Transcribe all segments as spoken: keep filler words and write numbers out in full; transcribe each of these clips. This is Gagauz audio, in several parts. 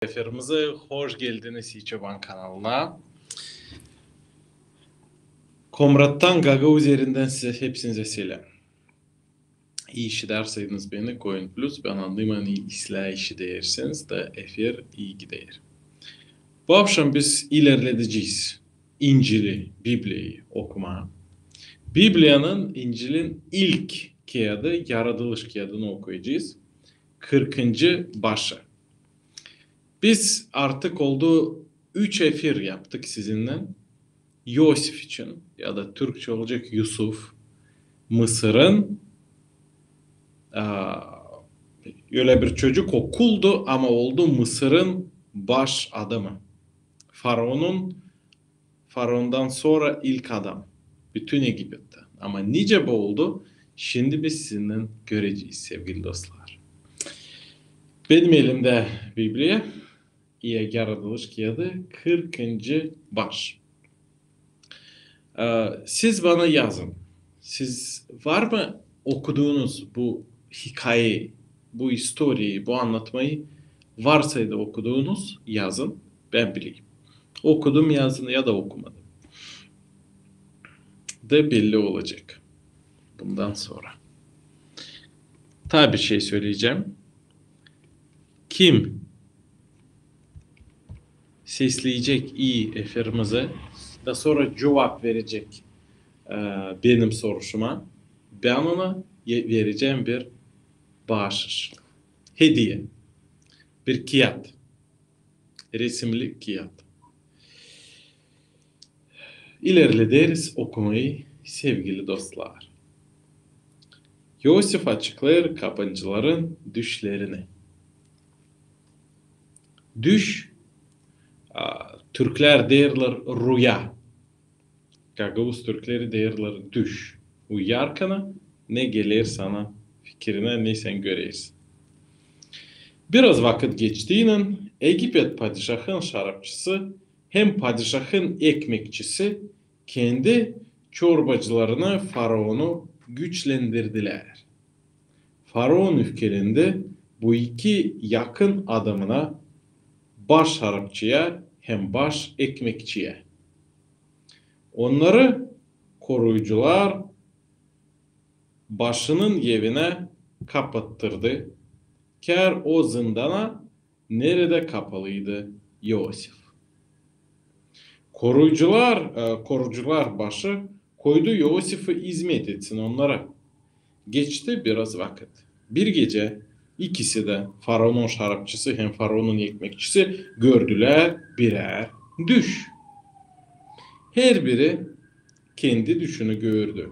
Efirimizä hoş geldiniz İi Çoban kanalına. Komrattan Gagauz erindän sizä hepsinizä seläm. İi işidärseydiniz beni, koyun plus, bän annêêrım, ani islää işidärsiniz da efir ii gider. Bu avşam biz ilerledecez İncili, Bibliyayı okumaa. Bibliyanın, İncilin ilk kiyadı, yaradılış kiyadını okuyacez, kırkıncı başı. Biz artık oldu üç efir yaptık sizinnän İosif için, ya da türkçä olacek Yusuf, Mısırın, aa, ölä bir çocuk okuldu, ama oldu Mısırın baş adamı. Faraonun, faraondan sora ilk adam. Bütün Egipettä. Ama nicä bu oldu? Şindi biz sizinnän görecez, sevgili dostlar. Benim elimdä Bibliya, ya yaradılış kiyadı, kırkıncı baş. Ee, siz bana yazın. Siz var mı okuduunuz bu hikayeyi, bu istoriyayı, bu annatmayı? Varsaydı okuduunuz, yazın, bän bileyim. Okudum yazın ya da okumadım. Da belli olacek bundan sora. Taa bir şey söleyecäm. Kim sesleyecek ii efirimizi da sora cuvap verecek, e, benim soruşuma, bän ona ye-, verecäm bir baaşış. Hediye. Bir kiyat. Resimli kiyat. İlerlederiz okumayı, sevgili dostlar. İosif açıklêêr kapancıların düşlerini. Düş, a, türklär deerlär ruya. Gagauz türkleri deerlär düş. Uyuyarkana ne geler sana fikirinä, ne sän görersin. Biraz vakıt geçtiynän Egipet padişahın şarapçısı hem padişahın ekmekçisi kendi çorbacılarını faraonu güçlendirdilär. Faraon üfkelendi bu iki yakın adamına, baş şarapçıya hem baş ekmekçiyä. Onnarı koruyucular başının evinä kapattırdı, kär o zındana, neredä kapalıydı İosif. Koruyucular, e, korucular başı koydu İosifi izmet etsin onnara. Geçti biraz vakıt. Bir gecä ikisi dä, faraonun şarapçısı hem faraonun ekmekçisi, gördülär birär düş. Herbiri kendi düşünü gördü.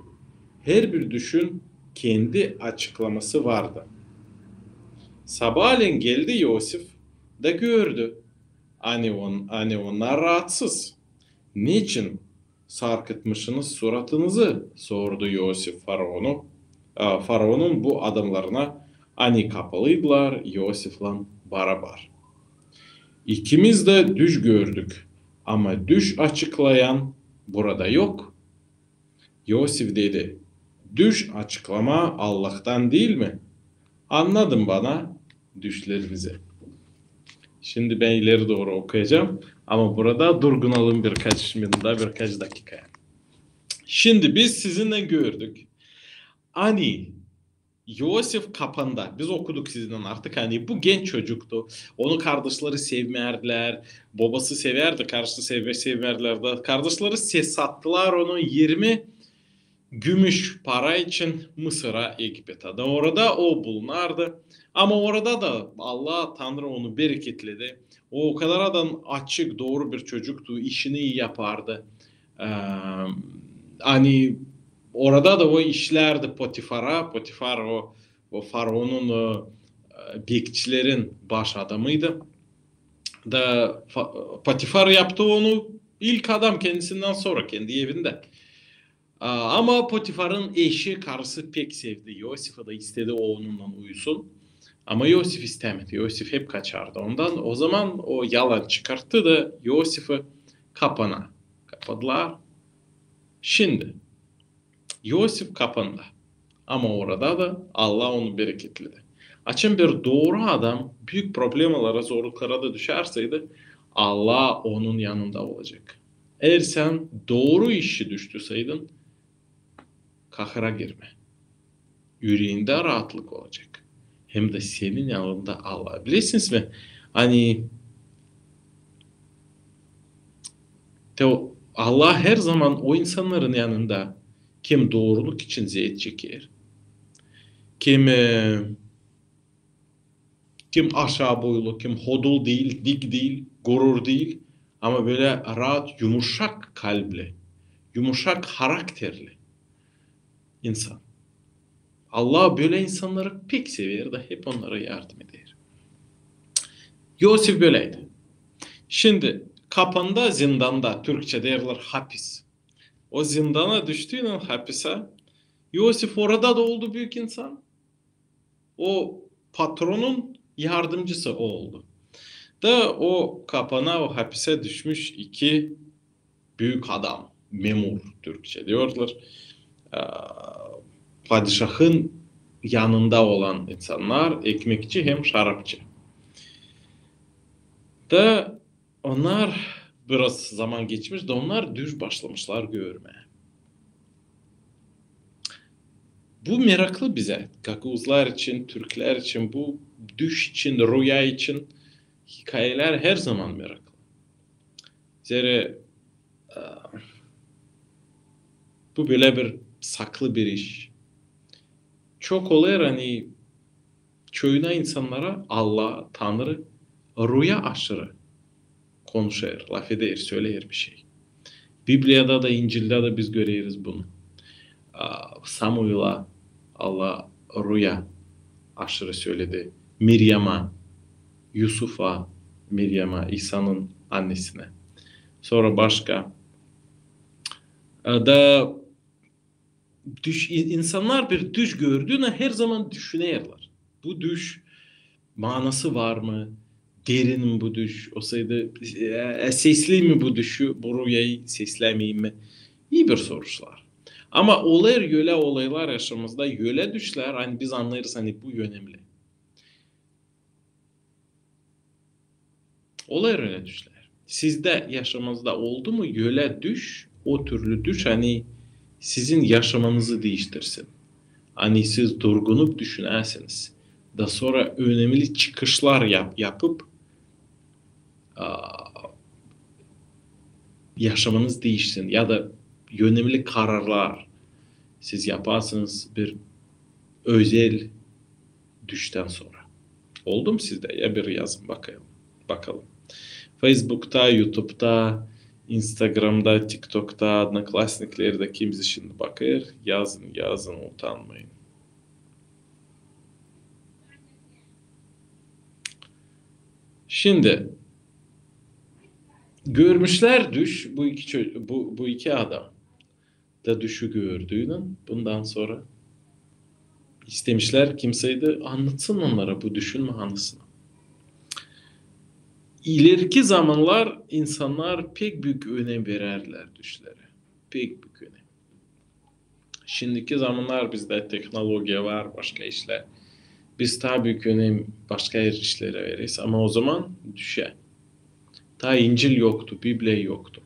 Herbir düşün kendi açıklaması vardı. Sabaalän geldi İosif da gördü, ani on-, ani onnar raatsız. Neçin sarkıtmışınız suratınızı? sordu İosif faraonu, a, faraonun bu adamlarına, ani kapalıydılar İosiflän barabar. İkimiz dä düş gördük, ama düş açıklayan burada yok. İosif dedi: Düş açıklamaa Allahtan diil mi? Annadın bana düşlerinizi. Şindi bän ileri dooru okuyacam, ama burada durgunalım birkaç minut, birkaç dakika. Şindi biz sizinnän gördük, ani İosif kapanda. Biz okuduk sizinnän artık, ani bu genç çocuktu. Onu kardaşları sevmärdilär. Bobası sevärdi, kardaşları sevmä-, sevmärdilär da. Kardaşları se-, sattılar onu irmi gümüş para için Mısıra, Egipetä. Da orada o bulunardı. Ama orada da Allah, Tanrı onu bereketledi. O, o kadar da açık, dooru bir çocuktu, işini ii yapardı. Ee, ani orada da o işlärdi Potifara. Potifar o, o faraonun, e, bekçilerin baş adamıydı. Da Fa-, Potifar yaptı onu ilk adam kendisinnän sora, kendi evindä. A, ama Potifarın eşi, karısı pek sevdi İosifi da istedi, o onunnan uyusun. Ama İosif istämedi. İosif hep kaçardı ondan. O zaman o yalan çıkarttı da İosifi kapana kapadılar. Şindi İosif kapanda. Ama orada da Allah onu bereketledi. Açan bir dooru adam büük problemalara, zorluklara da düşärseydi, Allah onun yanında olacek. Eer sän dooru işi düştüseydin, kahıra girmä. Üreendä raatlık olacek. Hem dä senin yanında Allah. Bilersiniz mi? Ani te o, Allah herzaman o insannarın yanında, kim dooruluk için zeet çeker, kim, e, kim aşaa boylu, kim hodul diil, dik diil, gurur diil, ama bölä raat, yumuşak kalbli, yumuşak harakterli insan. Allah bölä insannarı pek sever dä hep onnara yardım eder. İosif böläydi. Şindi kapanda, zindanda, türkçä deerlär hapis. O zindana düştüynän, hapisä, İosif orada da oldu büük insan. O patronun yardımcısı o oldu. Da o kapana, o hapisä düşmüş iki büük adam, memur, türkçä deerlär, e, padişahın yanında olan insannar, ekmekçi hem şarapçı. Da onnar biraz zaman geçmiş, da onnar düş başlamışlar görmää. Bu meraklı bizä, gagauzlar için, türklär için, bu düş için, ruya için hikayelär herzaman meraklı. Zerä, e, bu bölä bir saklı bir iş. Çok olêr, ani çoyuna insannara Allah, Tanrı ruya aşırı konuşêr, lafeder, söleer bir şey. Bibliyada da, İncildä dä biz göreriz bunu. A, Samuila Allah ruya aşırı söledi. Miryama, Yusufa, Miryama, İsanın annesinä. Sora başka. A, da düş, in-, insannar bir düş gördüynän herzaman düşünerlär. Bu düş manası var mı? Derin mi bu düş? Olsaydı, e, sesläyim mi bu düşü, bu ruyayı seslämeyim mi? İi bir soruşlar. Ama olêr ölä olaylar yaşamamızda, ölä düşlär, ani biz annêêrız, ani bu önemli. Olêr ölä düşlär. Sizdä yaşamanızda oldu mu ölä düş, o türlü düş, ani sizin yaşamanızı diiştirsin? Ani siz durgunup düşünäsiniz. Da sora önemli çıkışlar yap-, yapıp, a, yaşamanız diişsin. Ya da önemli kararlar siz yapasınız bir özel düştän sora. Oldu mu sizdä? Ya bir yazın bakalım. Bakalım. Facebookta, YouTube'da, Instagram'da, TikTok'ta, Odnoklassniklerda kim bizi şindi bakêr? Yazın, yazın, utanmayın. Şindi görmüşlär düş bu iki çö-, bu, bu iki adam. Da düşü gördüynän, bundan sora istemişlär kimsey dä annatsın onnara bu düşün manasını. İleriki zamannar insannar pek büük önem verärdilär düşlerä. Pek büük önem. Şindiki zamannar bizdä tehnologiya var, başka işlär. Biz taa büük önem başka işlerä vereriz. Ama ozaman düşä. Taa İncil yoktu, Bibliya yoktu.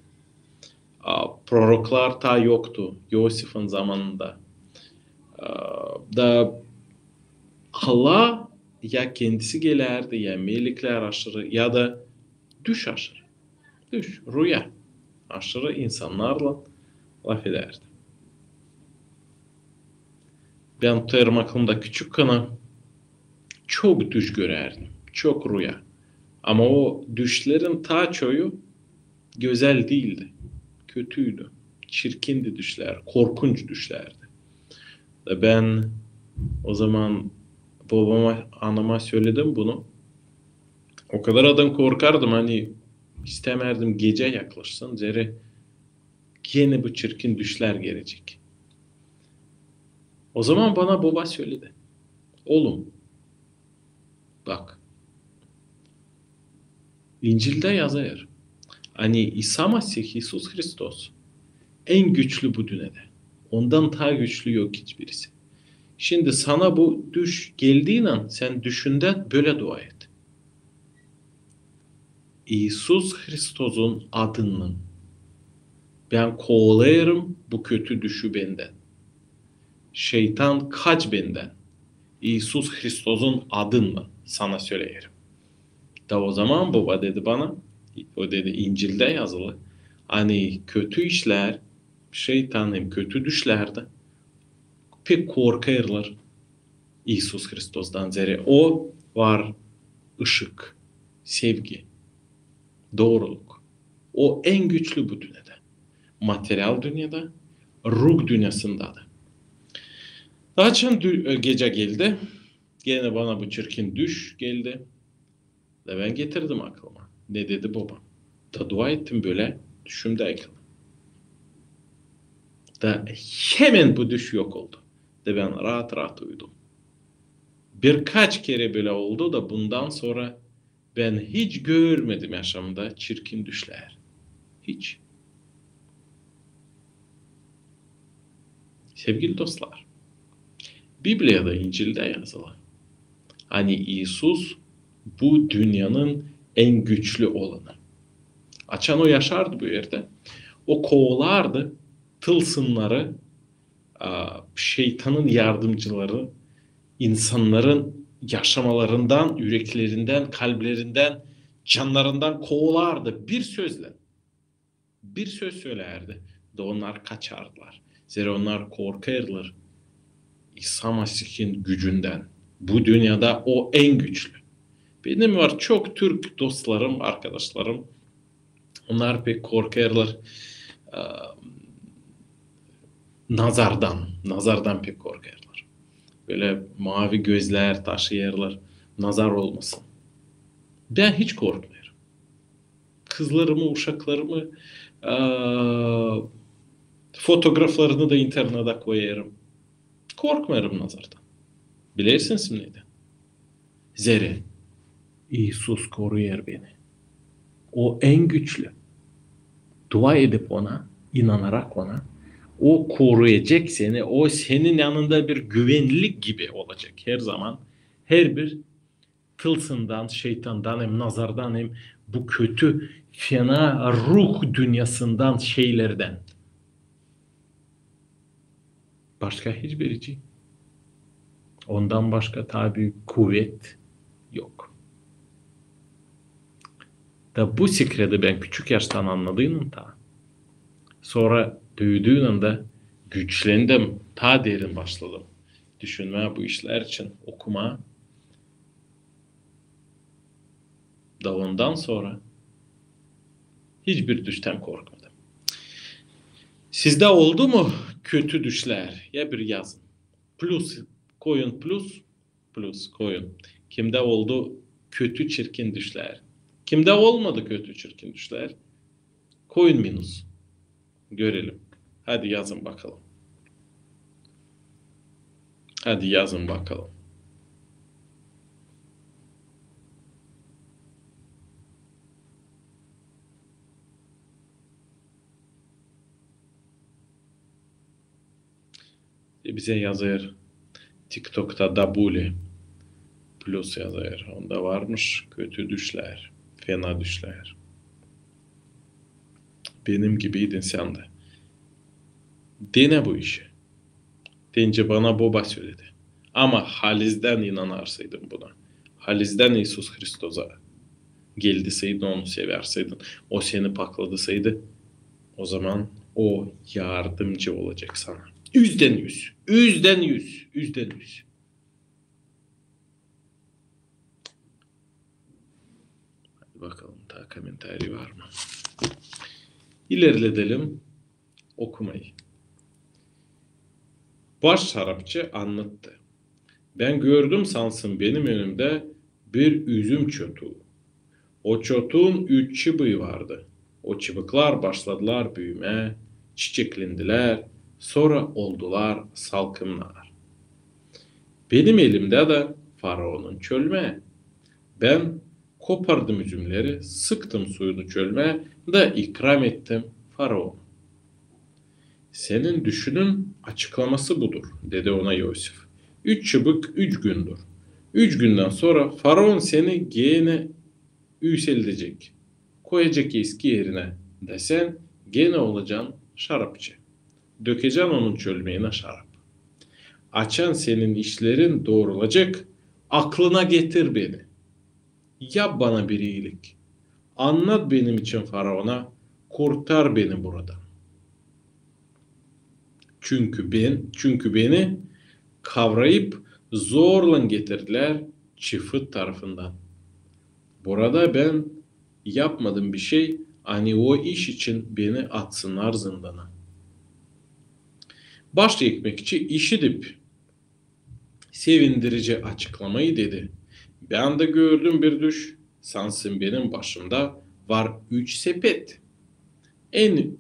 A, proroklar taa yoktu İosifin zamanında. A, da Allah ya kendisi gelärdi, ya meleklär aşırı, ya da düş aşırı. Düş, ruya aşırı insannarlan lafedärdi. Bän tutêrım aklımda küçükkän çok düş görärdim, çok ruya. Ama o düşlerin taa çoyu gözäl diildi, kötüydü, çirkindi düşlär, korkunç düşlärdi. Da bän ozaman bobama, anama söledim bunu. O kadar adan korkardım, ani istämärdim gecä yaklaşsın, zerä genä bu çirkin düşlär gelecek. Ozaman bana boba söledi: "Oolum, bak, İncildä yazêr, ani İsa Masih, İisus Hristos, en güçlü bu dünnedä. Ondan taa güçlü yok hiçbirisi. Şindi sana bu düş geldiynän sän düşündä bölä dua et: İisus Hristosun adınnan bän kovalêêrım bu kötü düşü bendän. Şeytan, kaç bendän. İisus Hristosun adınnan sana söleerim. Da o zaman boba dedi bana, o dedi, İncildä yazılı, ani kötü işlär, şeytan hem kötü düşlär dä pek korkêrlar İisus Hristostan, zerä o var ışık, sevgi, dooruluk. O en güçlü bu dünnedä. Material dünnedä, ruh dünnasında da. Açan dü-, e, gecä geldi, genä bana bu çirkin düş geldi. Da bän getirdim aklıma, ne dedi boba. Da dua ettim bölä, düşümdä ayıkıldı. Da hemen bu düş yok oldu. Da bän raat-raat uyudum. Birkaç kerä bölä oldu da bundan sora bän hiç görmedim yaşamda çirkin düşlär. Hiç. Sevgili dostlar, Bibliyada, İncildä yazılı, ani İisus bu dünnenin en güçlü olanı. Açan o yaşardı bu erdä, o kovalardı tılsımnarı, a, şeytanın yardımcıları insannarın yaşamalarından, üreklerindän, kalplerindän, cannarından kovalardı bir sözlän. Bir söz sölärdi, da onnar kaçardılar. Zerä onnar korkêrlar İsa Mesihin gücündän. Bu dünnedä o en güçlü. Benim var çok türk dostlarım, arkadaşlarım. Onnar pek korkêrlar, e, nazardan. Nazardan pek korkêrlar. Bölä mavi gözlär taşıyêrlar. Nazar olmasın. Bän hiç korkmêêrım. Kızlarımı, uşaklarımı, e, fotograflarını da internetä koyêrım. Korkmêêrım nazardan. Bilersiniz mi nedän? Zerä İisus koruyêr beni. O en güçlü. Dua edip Ona, inanarak Ona, O koruyacek seni, O senin yanında bir güvenlik gibi olacek herzaman. Herbir tılsımdan, şeytandan hem nazardan hem bu kötü, fena ruh dünnasından şeylerdän. Başka hiçbir şey. Ondan başka taa büük kuvet yok. Da bu sekreti bän küçük yaştan annadıynam taa. Sora büüdüynän dä güçlendim, taa derin başladım düşünmää bu işlär için, okumaa. Da ondan sora hiçbir düştän korkmadım. Sizdä oldu mu kötü düşlär? Ya bir yazın. Plus koyun, plus, plus koyun. Kimdä oldu kötü, çirkin düşlär? Kimdä olmadı kötü, çirkin düşlär? Koyun minus. Görelim. Hadi yazın bakalım. Hadi yazın bakalım. E, bizä yazêr TikTokta Dabuli. Plus yazêr. Onda varmış kötü düşlär, fena düşlär. Benim gibiydin sän dä. Denä bu işi. Deyni bana boba söledi. Ama halizdän inanarsaydım buna, halizdän İisus Hristosa geldiseydin, Onu severseydin, O seni pakladısaydı, ozaman O yardımcı olacek sana. Üzdän üz, üzdän üz, üzdän üz. Hadi bakalım, taa komentariy var mı? İlerledelim okumayı. Baş şarapçı annattı. Bän gördüm sansın benim önümdä bir üzüm çotuu. O çotuun üç çıbıı vardı. O çıbıklar başladılar büümää, çiçeklendilär, sora oldular salkımnar. Benim elimdä dä faraonun çölmää. Bän kopardım üzümneri, sıktım suyunu çölmää da ikram ettim faraona. Senin düşünün açıklaması budur, dedi ona İosif. Üç çıbık üç gündür. Üç gündän sora faraon seni genä üüseldecek, koyacek eski erinä, da sän genä olacan şarapçı. Dökecän onun çölmeenä şarap. Açan senin işlerin doorulacek, aklına getir beni. Yap bana bir iilik. Annat benim için faraona, kurtar beni buradan. Çünkü ben, çünkü beni kavrayıp zorlan getirdilär çifit tarafından. Burada bän yapmadım bir şey, ani o iş için beni atsınnar zındana. Baş ekmekçi, işidip sevindirici açıklamayı, dedi: Bän dä gördüm bir düş. Sansın benim başımda var üç sepet. En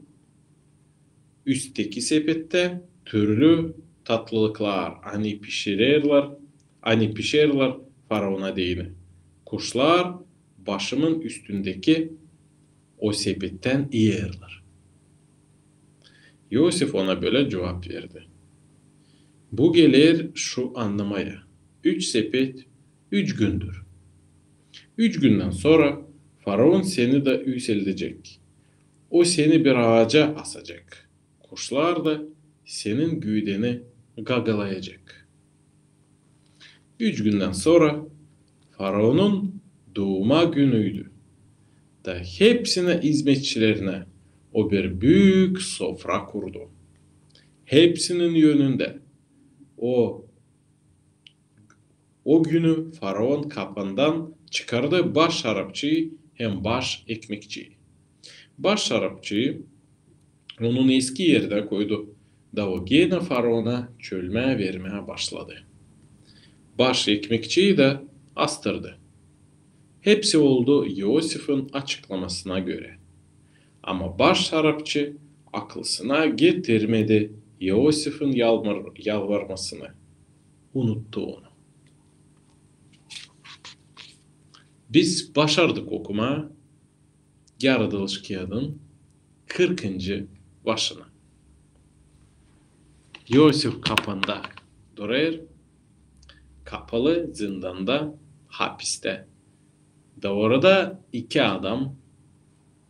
üstteki sepettä türlü tatlılıklar, ani pişirerlär, ani pişerlär faraona deyni. Kuşlar başımın üstündeki o sepettän iyerlär. İosif ona bölä cuvap verdi: Bu geler şu annamaya: üç sepet üç gündür. Üç gündän sora faraon seni dä üüseldecek. O seni bir aaca asacek. Kuşlar da senin güüdeni gagalayacek. Üç gündän sora faraonun duuma günüydü. Da hepsinä izmetçilerinä o bir büük sofra kurdu. Hepsinin önündä o, o günü faraon kapandan çıkardı baş şarapçıyı hem baş ekmekçiyi. Baş şarapçıyı onun eski erinä koydu, da o genä faraona çölmää vermää başladı. Baş ekmekçiyi dä astırdı. Hepsi oldu İosifin açıklamasına görä. Ama baş şarapçı aklısına getirmedi İosifin yalvar-, yalvarmasını. Unuttu onu. Biz başardık okumaa Yaradılış kiyadın kırkıncı başını. İosif kapanda durêr, kapalı zindanda, hapiste. Da orada iki adam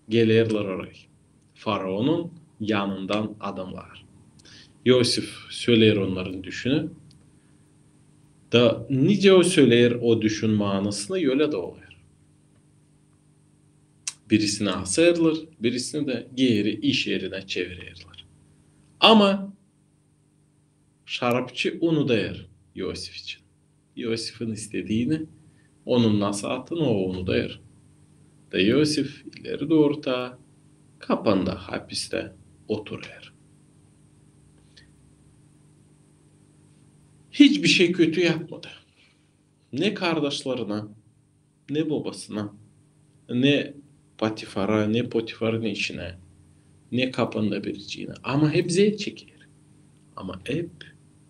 gelerlär orayı. Faraonun yanından adamnar. İosif söleer onnarın düşünü. Da nicä o söleer o düşün maanasını, ölä dä olêr. Birisini asêrlar, birisini dä geeri iş erinä çevirerlär. Ama şarapçı unudêr İosif için. İosifin istediini, onun nasaatını o unudêr. Da İosif ileri dooru taa kapanda, hapiste oturêr. Hiçbir şey kötü yapmadı. Ne kardaşlarına, ne bobasına, ne Potifara, ne Potifarın işinä, ne kapanda biriciyinä. Ama hep zeet çeker. Ama hep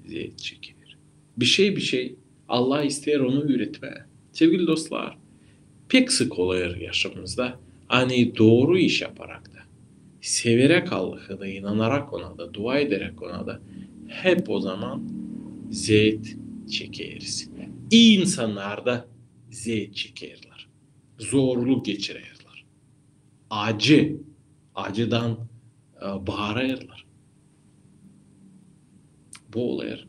zeet çeker. Bir şey, bir şey Allah isteer onu üüretmää. Sevgili dostlar, pek sık olêr yaşamamızda, ani dooru iş yaparak da, severäk Allahı da, inanarak Ona da, dua ederäk Ona da, hep o zaman zeet çekeriz. İi insannar da zeet çekerlär. Zorluk geçirerlär. Acı, acıdan, e, baarêrlar. Bu olêr.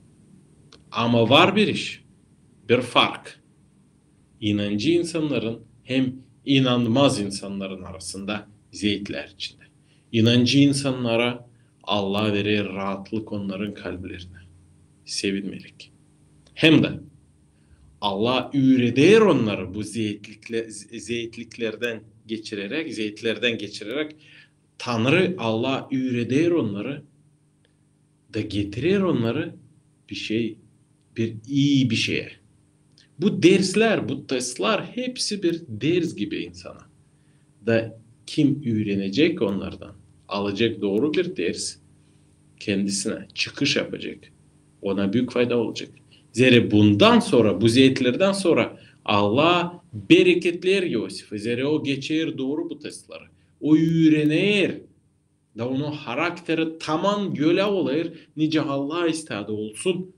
Ama var bir iş, bir fark. İnancı insannarın hem inanmaz insannarın arasında zeetlär içindä. İnancı insannara Allah verer raatlık onnarın kalplerinä. Sevinmelik. Hem dä Allah üüreder onnarı bu zeetlikle-, ze-, zeetliklerdän geçireräk, zeetlerdän geçireräk Tanrı Allah üüreder onnarı da getirer onnarı bir şey, bir ii bir şeye. Bu derslär, bu testlär hepsi bir ders gibi insana. Da kim üürenecek onnardan, alacek dooru bir ders, kendisinä çıkış yapacek. Ona büük fayda olacek. Zerä bundan sora, bu zeetlerdän sora Allah bereketleer İosifi. Zerä o geçer dooru bu testlär. O üürener. Da onun harakteri taman ölä olêr, nicä Allah istädi olsun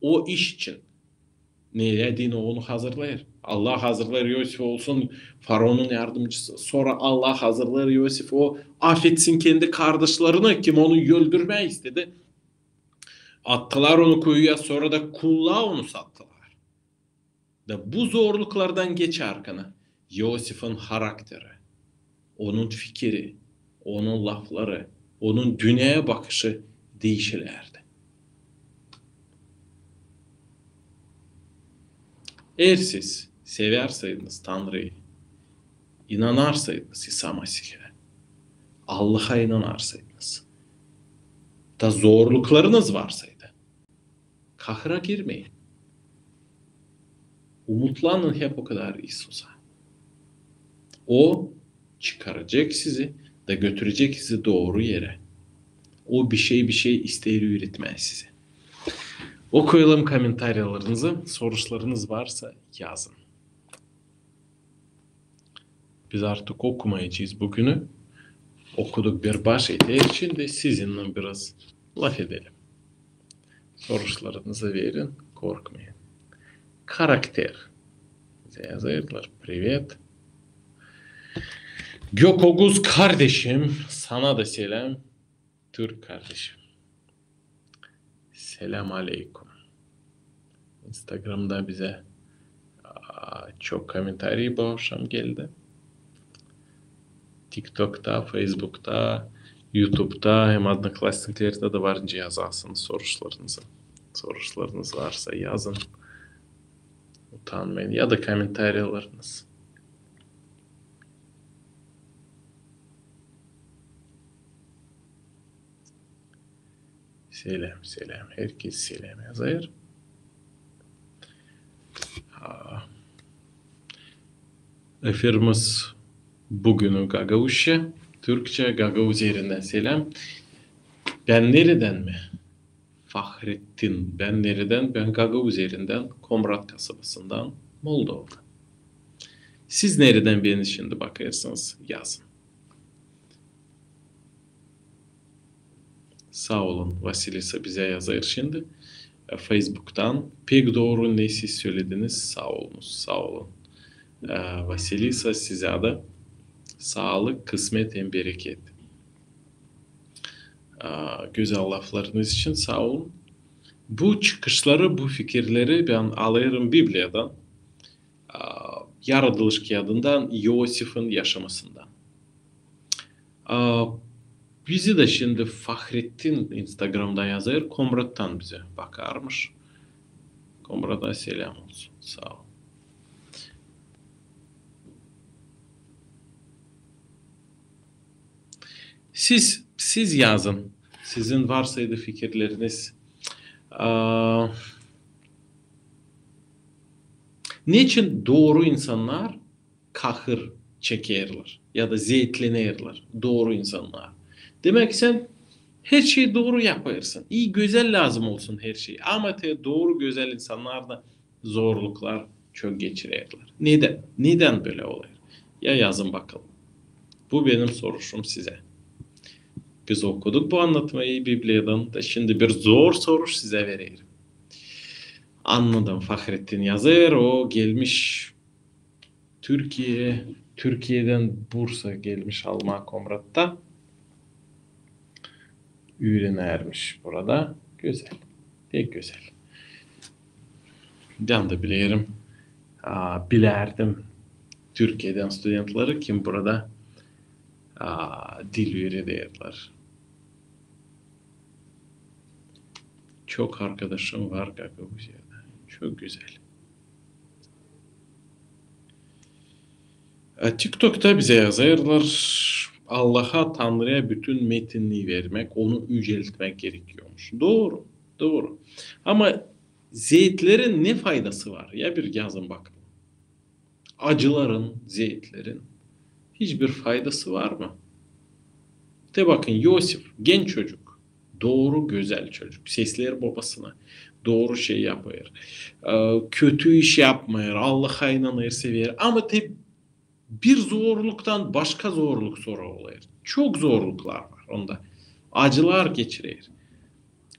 o iş için. Neredä deyni onu hazırlêêr? Allah hazırlêêr İosifi olsun faraonun yardımcısı. Sora Allah hazırlêêr İosifi, o afetsin kendi kardaşlarını, kim onu öldürmää istedi. Attılar onu kuyuya, sora da kullaa onu sattılar. Da bu zorluklardan geç arkana İosifin harakteri, onun fikiri, onun lafları, onun dünneyä bakışı diişilärdi. Eer siz severseydiniz Tanrıyı, inanarsaydınız İsa Masihä, Allaha inanarsaydınız, da zorluklarınız varsaydı, kahıra girmeyin. Umutlanın hep o kadar İisusa. O çıkaracek sizi da götürecek sizi dooru erä. O bir şey, bir şey isteer üüretmää sizi. Okuyalım komentariyalarınızı, soruşlarınız varsa yazın. Biz artık okumayacez büünü. Okuduk bir baş, eter şindi sizinnän biraz lafedelim. Soruşlarınızı verin, korkmayın. Karakter. Bize yazêrlar. Privet. Gökoguz kardeşim, sana da selam. Türk kardeşim. Selam aleyküm. İnstagramda bizä, aa, çok komentariy bu akşam geldi. TikTokta, Feysbukta, YouTubda hem Odnoklassniklerdä da var nicä yazasınız soruşlarınızı. Soruşlarınız varsa yazın. Utanmayın. Ya da komentariyalarınız. Selam, selam. Herkez selam yazêr. Aa, efirimiz büünü gagauzça, türkçä, gagauz erindän selam. Bän neredän mi? Fahrettin, bän neredän? Bän gagauz erindän, Komrat kasabasından, Moldovada. Siz neredän beni şindi bakêrsınız, yazın. Saa olun, Vasilisa bizä yazêr şindi. E, Feysbuktan. Pek dooru, ne siz sölediniz. Saa olunuz, saa olun. E, Vasilisa, sizä dä saalık, kısmet hem bereket. E, gözäl laflarınız için saa olun. Bu çıkışları, bu fikirleri bän alêrım Bibliyadan. A, Yaradılış kiyadından, İosifin yaşamasından. A, bizi dä şindi Fahrettin Instagramda yazêr, Komrattan bizä bakarmış. Komrata selam olsun. Saa ol. Siz, siz yazın. Sizin varsaydı fikirleriniz. A, neçin dooru insannar kahır çekerlär ya da zeetlenerlär dooru insannar? Demäk, sän her şeyi dooru yapêrsın. İi, gözäl lääzım olsun her şey. Ama te dooru, gözäl insannar da zorluklar çok geçirerlär. Nedän? Nedän bölä olêr? Ya yazın bakalım. Bu benim soruşum sizä. Biz okuduk bu annatmayı Bibliyadan da, şindi bir zor soruş sizä vererim. Annadım, Fahrettin yazêr, o gelmiş Türkiye, Türkiyedän Bursa gelmiş almaa Komratta. Üürenermiş burada. Gözäl. Pek gözäl. Bän dä bilerim. A, bilärdim Türkiyedän studentleri, kim burada, a, dil üürederlär. Çok arkadaşım var Gagauziyada. Çok gözäl. E, TikTokta bizä yazêrlar, Allaha, Tanrıya bütün metinni vermäk, onu üceltmäk gerekiyormuş. Dooru, dooru. Ama zeetlerin ne faydası var? Ya bir yazın bakalım. Acıların, zeetlerin hiçbir faydası var mı? Te bakın, İosif, genç çocuk. Dooru, gözäl çocuk. Sesleer bobasını. Dooru şey yapêr. E, kötü iş yapmêêr. Allaha inanêr, sever. Ama te bir zorluktan başka zorluk sora olêr. Çok zorluklar var onda. Acılar geçirer.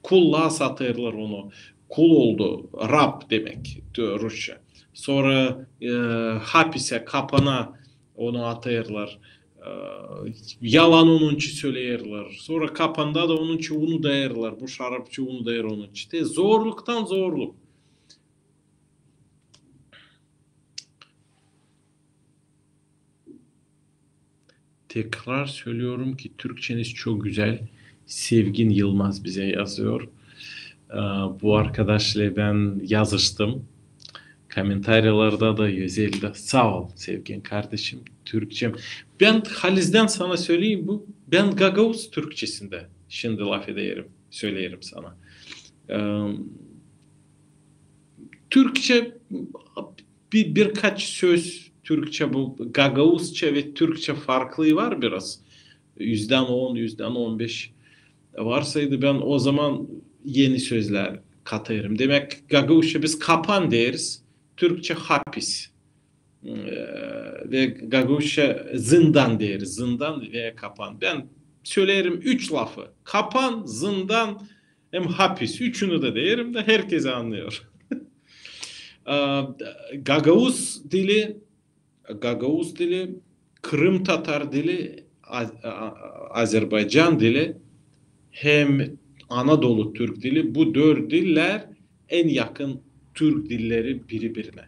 Kullaa satêrlar onu. kul oldu, rab demek tü-, rusça. Sora, e, hapisä, kapana onu atêrlar. E, yalan onun için söleerlär. Sora kapanda da onun için unudêrlar. Bu şarapçı unudêr onun için. Te zorluktan zorluk. Tekrar söylüyorum ki Türkçeniz çok güzel. Sevgin Yılmaz bize yazıyor. E, bu arkadaşla ben yazıştım. Komentariyalarda da, özelde. Saa ol, Sevgin kardeşim, Türkçem. Ben halizdän sana söleyim bu. Ben gagauz türkçesindä şindi lafederim, söleerim sana. E, Türkçä bir, birkaç söz türkçä, bu gagauzça ve türkçä farklıı var biraz. Üzdän on, üzdän on beş varsaydı, bän o zaman eni sözlär katêrım. Demäk, gagauzça biz kapan deeriz, türkçä hapis. Ee, ve gagauzça zindan deeriz, zindan ve kapan. Bän söleerim üç lafı: kapan, zindan hem hapis. Üçünü dä deerim dä, herkez annêêr. Ee, gagauz dili, gagauz dili, krımtatar dili, A-, A-, Azerbaycan dili hem Anadolu türk dili, bu dört diller en yakın türk dilleri biri-birinä.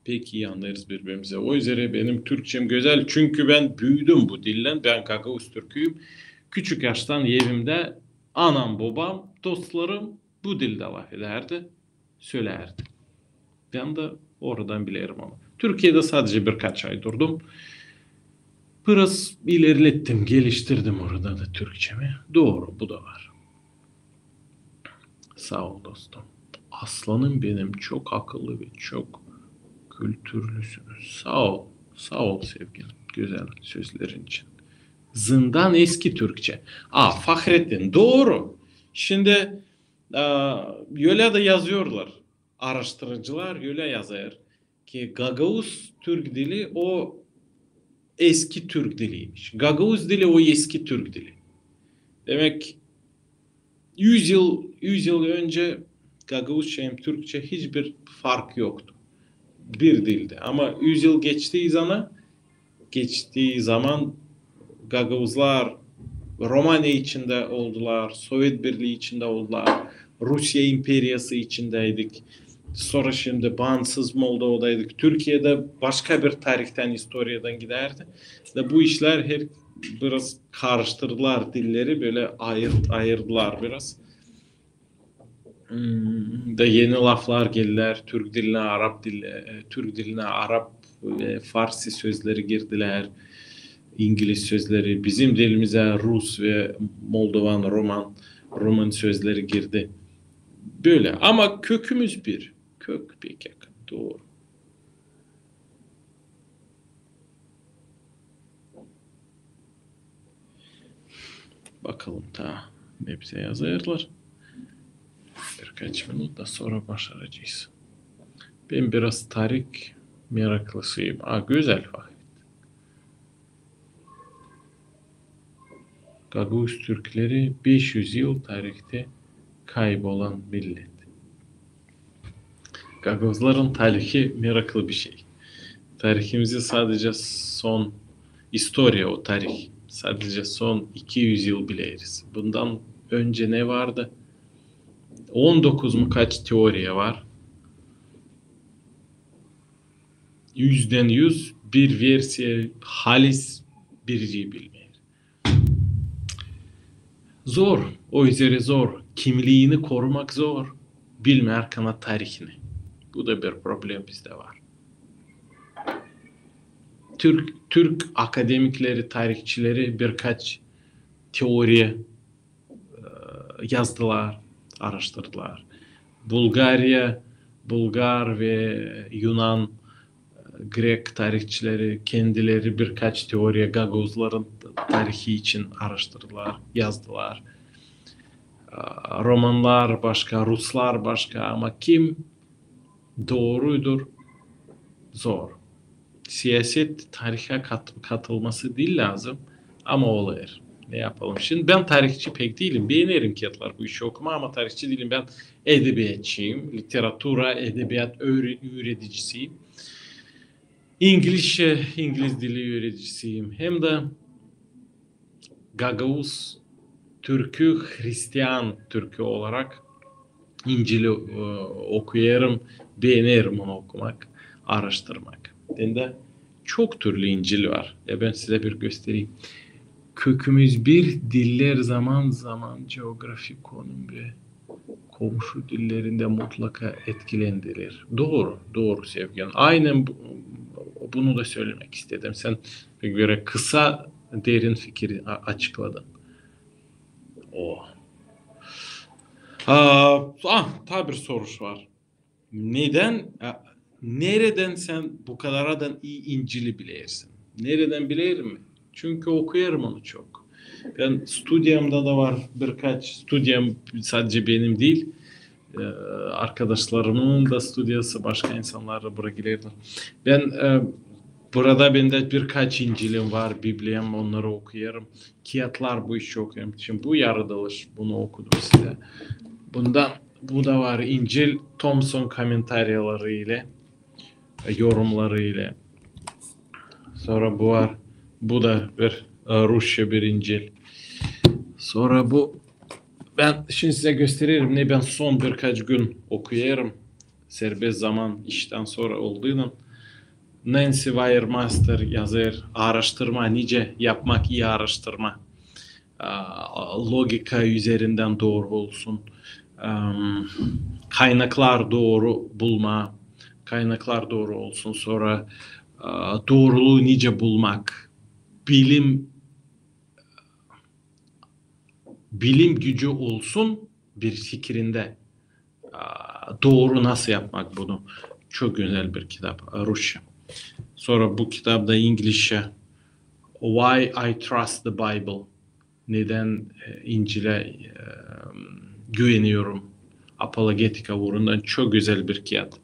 Pek ii annêêrız biri-birimizä. O üzerä benim türkçem gözäl, çünkü bän büüdüm bu dillän, bän gagauz türküyüm. Küçük yaştan evimdä anam, bobam, dostlarım bu dildä lafedärdi, sölärdi. Bän dä oradan bilerim onu. Türkiyedä sadecä birkaç ay durdum. Biraz ilerlettim, geliştirdim orada da türkçemi. Dooru, bu da var. Saa ol, dostum. Aslanım benim, çok akıllı ve çok kültürlüsünüz. Saa ol, saa ol Sevgin, gözäl sözlerin için. Zindan eski türkçä. A, Fahrettin, dooru. Şindi, a, ölä dä yazêrlar. Araştırıcılar ölä yazêr ki gagauz türk dili o eski türk diliymiş. Gagauz dili o eski türk dili. Demäk, üz yıl, üz yıl öncä gagauzça hem türkçä hiçbir fark yoktu. Bir dildi. Ama üz yıl geçtii zana-, geçtii zaman gagauzlar Romaniya içindä oldular, Sovet Birlii içindä oldular, Rusiya imperiyası içindäydik. Sora şindi baansız Moldovadaydık. Türkiyedä başka bir tarihtän, istoriyadan gidärdi. Da bu işlär hep biraz karıştırdılar dilleri, bölä ayır-, ayırdılar biraz. Hmm, da eni laflar geldilär, türk dilinä arap dili, e, türk dilinä arap ve farsi sözleri girdilär, ingiliz sözleri, bizim dilimizä rus ve moldovan, roman, roman sözleri girdi. Bölä. Ama kökümüz bir. Kök pek yakın. Dooru. Bakalım taa ne bizä yazêrlar. Birkaç minut da sora başaracez. Bän biraz tarih meraklısıyım. A, gözäl, Fahrettin. Gagauz türkleri beş üz yıl tarihtä kaybolan millet. Gagauzların tarihi meraklı bir şey. Tarihimizi sadecä son, istoriya o tarih, sadecä son iki üz yıl bileriz. Bundan öncä ne vardı? On dokuz mu kaç teoriya var? Üzdän üz bir versiya, halis biri bilmeer. Zor, o üzerä zor. Kimliini korumak zor, bilmärkän tarihini. Bu da bir problem bizdä var. Türk, türk akademikleri, tarihçileri birkaç teoriya, e, yazdılar, araştırdılar. Bulgariya, bulgar ve yunan, e, grek tarihçileri kendileri birkaç teoriya gagauzların tarihi için araştırdılar, yazdılar. E, romanlar başka, ruslar başka, ama kim dooruydur, zor. Siyaset tarihä kat-, katılması diil lääzım, ama olêr. Ne yapalım? Şindi bän tarihçi pek diilim. Beenerim kiyatlar bu işi okumaa, ama tarihçi diilim. Bän edebiyatçıyım. Literatura, edebiyat üüre-, üüredicisiyim. İngilizce, ingiliz dili üüredicisiyim. Hem dä gagauz türkü, hristian türkü olarak İncili, e, okuyêrım, beenerim onu okumak, aaraştırmak. Hem dä çok türlü İncil var. Ya bän sizä bir göstereyim. Kökümüz bir, diller zaman zaman coğrafi konum ve komşu dillerindä mutlaka etkilendiler. Dooru, dooru, Sevgen. Aynen bu, bunu da sölemää istedim. Sän pek börä kısa, derin fikiri a-, açıkladın. O. Aa, ah, taa bir soruş var. Nedän, a, neredän sän bu kadaradan ii İncili bilersin? Neredän bilerim mi? Çünkü okuyêrım onu çok. Bän studiyamda da var birkaç, studiyam sadecä benim diil, e, arkadaşlarımın da studiyası, başka insannar da bura gelerlär. Bän, e, burada bendä birkaç İncilim var, Bibliyam, onnarı okuyêrım. Kiyatlar bu işi okuyêrım. Şindi bu yaradılış, bunu okudum sizä. Bundan, bu da var İncil Thompson komentariyaları ile, e, yorumları ile. Sora bu var. Bu da bir, e, rusça bir İncil. Sora bu, bän şindi sizä göstererim, ne bän son birkaç gün okuyêrım. Serbest zaman iştän sora olduuna. Nancy Weier-Master yazêr, aaraştırma, nicä yapmak ii aaraştırma. A, logika üzerindän dooru olsun. Am, kaynaklar dooru bulma, kaynaklar dooru olsun. Sora, a, dooruluu nicä bulmak, bilim, bilim gücü olsun bir fikirindä. A, dooru nasıl yapmak bunu? Çok gözäl bir kitap, a, rusça. Sora bu kitap da ingilizçä, Why I Trust the Bible. Nedän, e, İncilä, e, güveniyorum. Apologetika uurundan çok gözäl bir kiyat.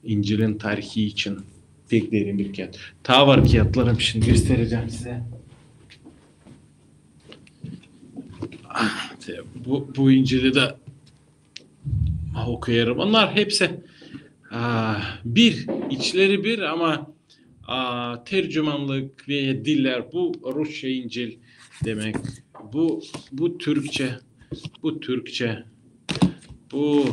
İncilin tarihi için pek derin bir kiyat. Taa var kiyatlarım, şindi gösterecäm sizä. Ah, te-, bu, bu İncili dä okuyêrım. Onnar hepsi, a, bir, içleri bir, ama, a, tercümanlık veya diller, bu rusça İncil demäk, bu, bu türkçä, bu türkçä, bu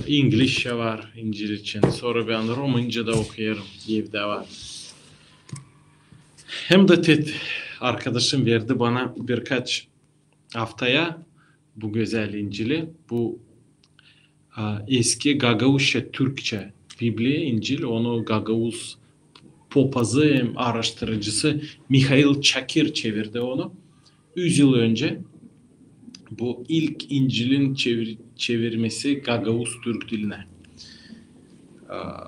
ingilizçä var İncil için. Sora bän rumınca da okuyêrım, evdä var. Hem dä te-, arkadaşım verdi bana birkaç aftaya bu gözäl İncili, bu, a, eski gagauzça, türkçä Bibliya, İncil, onu gagauz popazı hem aaraştırıcısı Mihail Çakir çevirdi onu. Üz yıl öncä bu ilk İncilin çevir-, çevirmesi gagauz türk dilinä. A,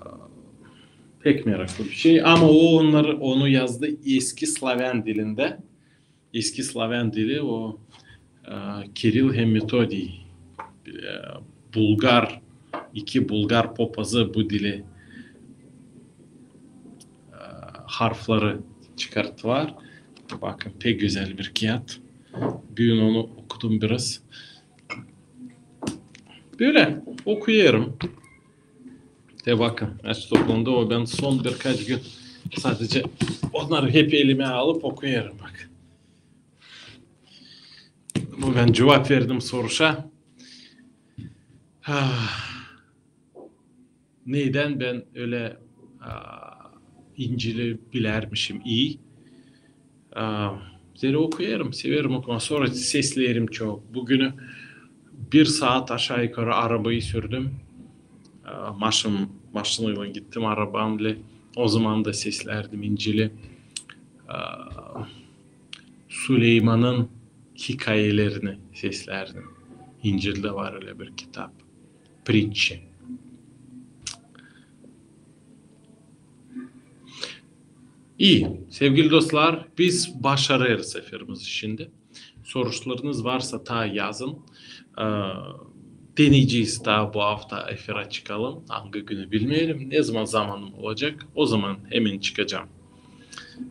pek meraklı bir şey. Ama o onnarı, onu yazdı eski slavän dilindä. Eski slavän dili, o, e, Kiril hem Metodiy, e, bulgar, iki bulgar popazı bu dili, e, harfları çıkarttılar. Bakın, pek gözäl bir kiyat. Büün onu okudum biraz. Bölä okuyêrım. Te bakın, aç toplandı o, bän son birkaç gün sadecä onnarı hep elimä alıp okuyêrım, bak. Bu bän cuvap verdim soruşa. Ah, nedän bän ölä, ah, İncili bilärmişim ii? A, zerä okuyêrım, severim okumaa. Sora sesleerim çok. Büün bir saat aşaa-yukarı arabayı sürdüm. A, maşın-, maşınaylan gittim, arabamlan. O zaman da seslärdim İncili. A, Suleymanın hikayelerini seslärdim. İncildä var ölä bir kitap. Pritçi. İi, sevgili dostlar, biz başarêrız efirimizi şindi. Soruşlarınız varsa, taa yazın. E, deneyecez taa bu afta efirä çıkalım. Angı günü bilmeerim. Ne zaman zamanım olacek, o zaman hemen çıkacam.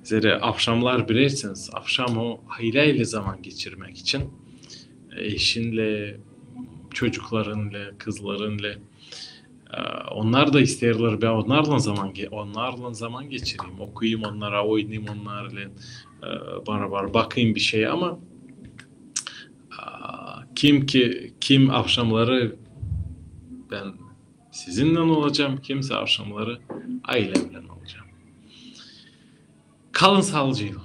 Zerä avşamnar bilersiniz, avşam o aylä-aylä zaman geçirmäk için, e, eşinnän, çocuklarınnan, kızlarınnan, e, onnar da isteerlär, bän onnarlan zaman ge-, onnarlan zaman geçireyim, okuyayım onnara, oynayım onnarlan, e, barabar bakayım bişey, ama, e, kim ki, kim avşamnarı bän sizinnän olacam, kimsä avşamnarı aylemnän olacam. Kalın saalıcaklan.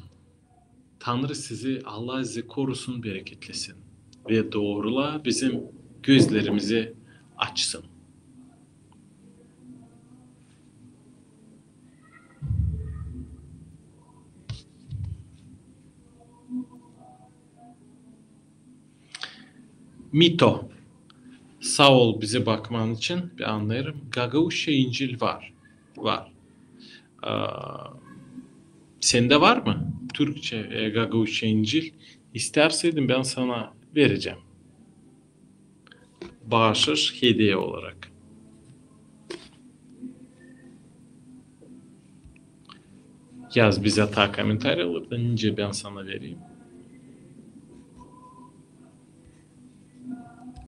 Tanrı sizi, Allah sizi korusun, bereketlesin ve doorulaa bizim gözlerimizi açsın. Mito, saa ol bizi bakman için. Bän annêêrım, gagauzça İncil var. Var. Aa, sendä var mı türkçä, e, gagauzça İncil? İsteerseydin, bän sana verecäm. Baaşış, hediye olarak. Yaz bizä taa komentariyalarda, nicä bän sana vereyim.